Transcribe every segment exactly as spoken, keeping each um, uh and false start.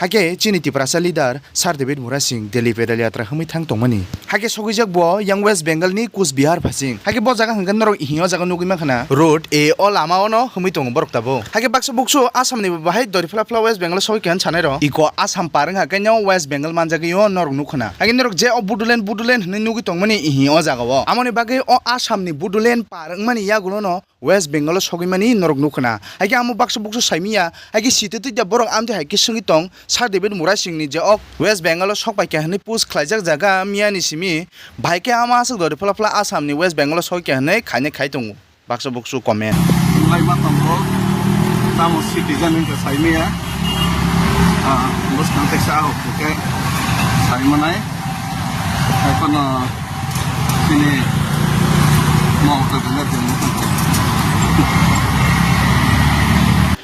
Haikhe chini Tiprasa leader Sir David Murasing Delhi pedal yatra hwnwi thang tongmani. Haikhe sogwijak bo yang West Bengal ni Kus Bihar phasing. Haikhe bo jaga hwnkhe norok hini o jaga nugwi mankha na, road A o lama o no hwnwi tongo borok tabuk. Haikhe baksa buksu Assam ni bo bahai dori phla phla West Bengal o sogwi kha hwn sanai rok. Iko Assam par wngkha khe no West Bengal manjagwi o norok nukha na. Haikhe norok je o Bodoland Bodoland hwnwi nugwi tongmani hini o jaga o. Amoni bagwi o Assam ni Bodoland par wngmani yagulo no West Bengal o sogwi mani norok nukha na. Haikhe amo baksa buksu saimanya, haikhe site twi da borok amtwi haikhe swngwi tong, Sir David Murasing ni je o West Bengal o sok pai kha hwnwi post khlaijak jaga miyani simi, bahai khe amo aswk dori phla phla Assam ni West Bengal o sogwi kha hwnwi khaina khai tongo baksa buksu comment. Wnglaima tongo, tamo citizen wngkha saimanya, ah, bwskang kaisa ahok hwnkhe saimanai, haiphano chini Mamata Banerjee ni.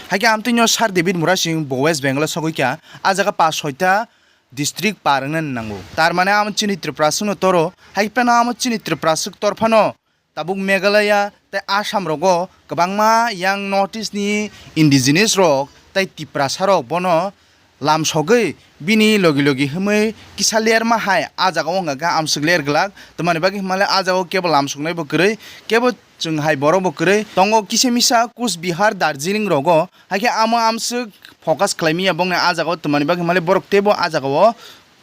Haikhe amtwino Sir David Murasing bo West Bengal o sogwi kha, a jaga pas soita district par wngna nango. Tar mane amo chini Tripura swkno toro, hai phano amo chini Tripura swk tor phano tabuk Meghalaya tei Assam rogo kwbangma yang North East ni indigenous rok tei Tiprasa rok bono lam sogwi bini logi logi himwi kisa lerma hai a jaga o wngkha khe amswk ler glak. Tamani bagwi himale a jaga o kebo lam soknai bo kwrwi, kebo chwng hai borok bo kwrwi tongo. Kisa misa Kus Bihar, Darjeeling rogo haikhe amo amswk focus khlai manya bongni a jaga o, tamani bagwi himale borok teibo a jaga o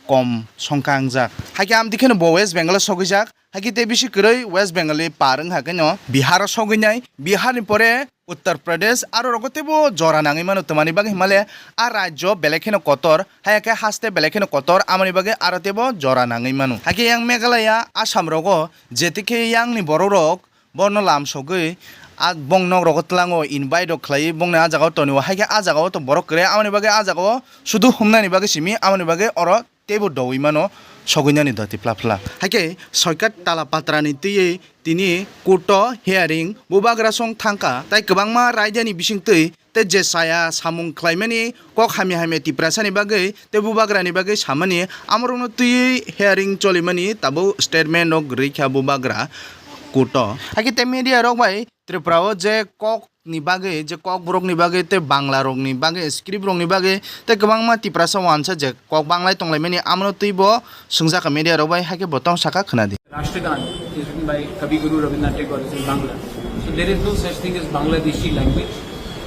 kom songkha wngjak. Haikhe amtwi kheno bo West Bengal o sogwijak. Haikhe tei bisi kwrwi West Bengal ni par wngkha khe no Bihar o sogwi nai. Bihar ni pore Uttar Pradesh, aro rogo teibo jora nangwi mano, tamani bagwi himale a rajyo belai kheno kotor, haya khe haste belai kheno kotor, amoni bagwi aro teibo jora nangwi mano. Haikhe yang Meghalaya, Assam rogo jetikhe yang ni borok rok bono lam sogwi a bong nok rogo tlango invite rok khlaiwi bongni a jaga o tonwi o, haikhe a jaga o to borok kwrwi, amoni bagwi a jaga o sudu humnani bagwi simi, amoni bagwi oro teibo dowi mano sogwinani doti phla phla. Haikhe soikat tala patrani twiwi tini court o hearing bubagra song thangkha, tai kwbangma raidani bisingtwi tei je chaya samung khlaimani kok hamya hamya Tiprasani bagwi tei bubagrani bagwi samani amorokno twiwi hearing cholimani tabuk statement rok rwikha bubagra court o. Haikhe tei media rok bai Tripura o je kok ni bagwi, je kokborok ni bagwi tei Bangla rok ni bagwi, script rok ni bagwi tei kwbangma Tiprasa uansa je kok banglai tonglaimani, amono twibo swngjak kha media rok bai, haikhe bo tong sakha khwnadi. Rashtragan is written by Kavi Guru Rabindranath Tagore in Bangla. So there is no such thing as Bangladeshi language.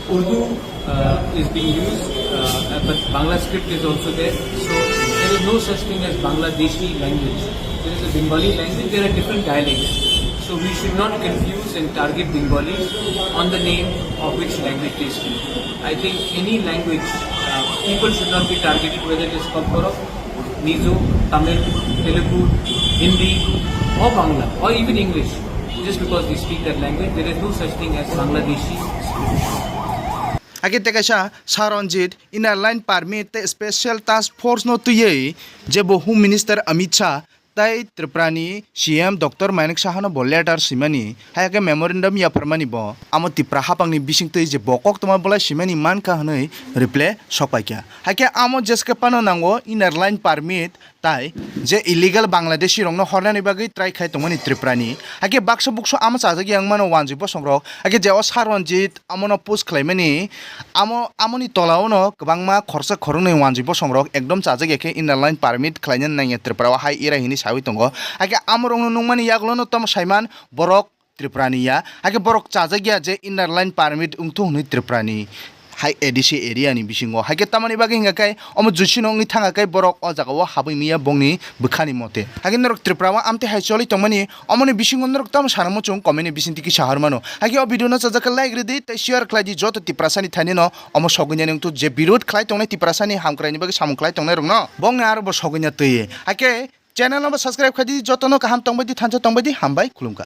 Urdu, uh, is being used, uh, but Bangla script is also there. So there is no such thing as Bangladeshi language. There is a Bengali language. There are different dialects. So we should not confuse and target Bengalis on the name of which language they speak. I think any language, uh, people should not be targeted, whether it is Kokborok, Mizo, Tamil, Telugu, Hindi, or Bangla, or even English. Just because they speak that language, there is no such thing as Bangladeshi speakers. Haikhe tei kaisa Sir Ranjit Inner Line Permit tei Special Task Force no twiwi je bo Home Minister Amit Shah tei Tripura ni C M Doctor Manik Saha no bo letter swimani, haikhe memorandum yapharmani bo, amo Tipra haphang ni bisingtwi je bo koktwma bolai swimani mankha hwnwi reply sokpaikha. Haikhe amo jeskhe phano nango Inner Line Permit tai je illegal Bangladeshi rokno hornani bagwi try khai tongmani Tripura ni. Haikhe baksa buksu amo chajak yang mano wanjwi bosong rok. Haikhe je o Sir Ranjit amono post khlaimani, amo, amoni tola o no kwbangma khorsa khoroknwi wanjwi bosong rok ekdom chajak ya khe Inner Line Permit khlaina nangya Tripura o hai era hini sawi tongo. Haikhe amo rokno nukmani yagulo no tamo saiman borok Tripura ni ya, haikhe borok chajak ya je Inner Line Permit wngthu hwnwi Tripura ni hai A D C area ni bisingo. Haikhe tamoni bagwi hingkha khe omo juice no wngwi thangkha khe borok o jaga o habwi manya bongni bwkhani mote. Haikhe norok Tripura o amtwi hai choli tongmani, omoni bisingo norok tamo sana muchung comment ni bisingtwi kisa hor mano. Haikhe o video no chajak khe like rwdi tei share khlai di joto Tiprasa ni thani no omo sogwini wngthu je birod khlai tongnai Tiprasa ni hamkrai ni bagwi samung khlai tongnai rok no bongni aro bo sogwina twi. Haikhe channel no bo subscribe khlai di, joto no kaham tongbai di, thansa tongbai di, hambai khulumkha.